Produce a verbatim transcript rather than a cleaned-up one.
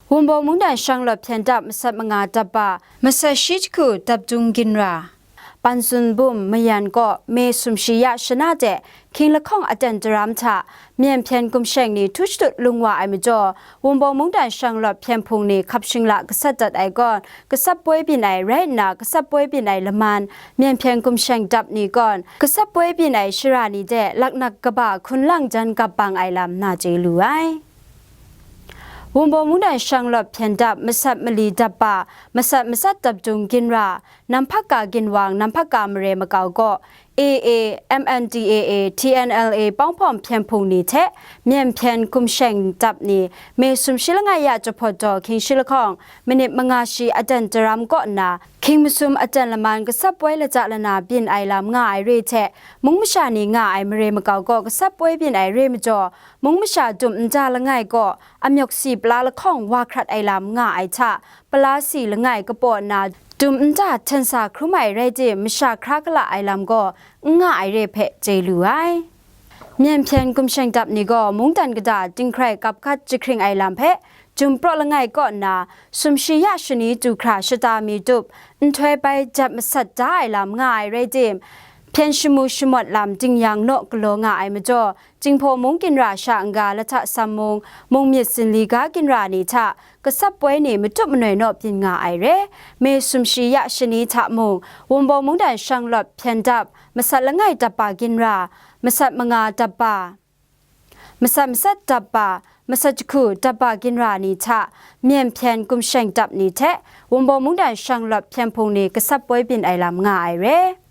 Wunbaw mungdan shanglawt hpyen dap masat manga dap ba, masat shi jahku dap dung ginra, Ban Zun Bum Mayan kaw Me sumshi ya shana de hkying lahkawng aten daram hta, myen hpyen gumsheng ni htu shatut lung wa ai majaw, Wunbaw mungdan shanglawt hpyen hpung ni hkap shingla gasat dat ai kaw, gasat poi byin ai rai nna, gasat poi byin ai laman, myen hpyen gumsheng dap ni kaw, gasat poi byin ai shara ni de laknak kaba hkun lang jan gap bang ai lam na chye lu ai. Wunbaw mungdan shanglawt hpyen dap masat mali dap ba, masat matsat dap dung ginra, Namhpaka ginwang, Namhpaka mare makau kaw, A A, M N D A A, T N L A pawng hpawm hpyen hpung ni hte myen hpyen gumsheng dap ni, Me sumshi langai ya jahpawt daw hkying shi lahkawng, minit manga shi aten daram kaw nna, hkying masum aten laman gasat poi lata lana byin ai lam nga ai re hte, mung masha ni nga ai mare makau kaw gasat poi byin ai re majaw, mung masha dum nta langai kaw amyawk si pala lahkawng wa hkrat ai lam nga ai hta, pala si langai kapaw nna dum nta hten sa hkrum ai rai tim, masha hkra kala ai lam gaw n nga ai re hpe chye lu ai. Myen hpyen gumsheng dap ni gaw mungdan kata dinghkrai kap hkat jahkring ai lam hpe jum praw langai kaw nna, sumshi ya shani du hkra shata mi tup, nhtoi bai jat masat da ai lam nga ai rai tim, hpyen shamu shamawt lam dingyang naw galaw nga ai majaw, Jinghpaw mung ginra sha n-ga Lahta Sam mung, mung myit zinli ga ginra ni hta gasat poi ni matup manoi naw byin nga ai re. Me sumshi ya shani hta mung, Wunbaw mungdan shanglawt hpyen dap, masat langai dap ba ginra, masat manga dap ba, masat matsat dap ba, masat jahku dap ba ginra ni hta myen hpyen gumsheng dap ni hte Wunbaw mungdan shanglawt hpyen hpung ni gasat poi byin ai lam nga ai re.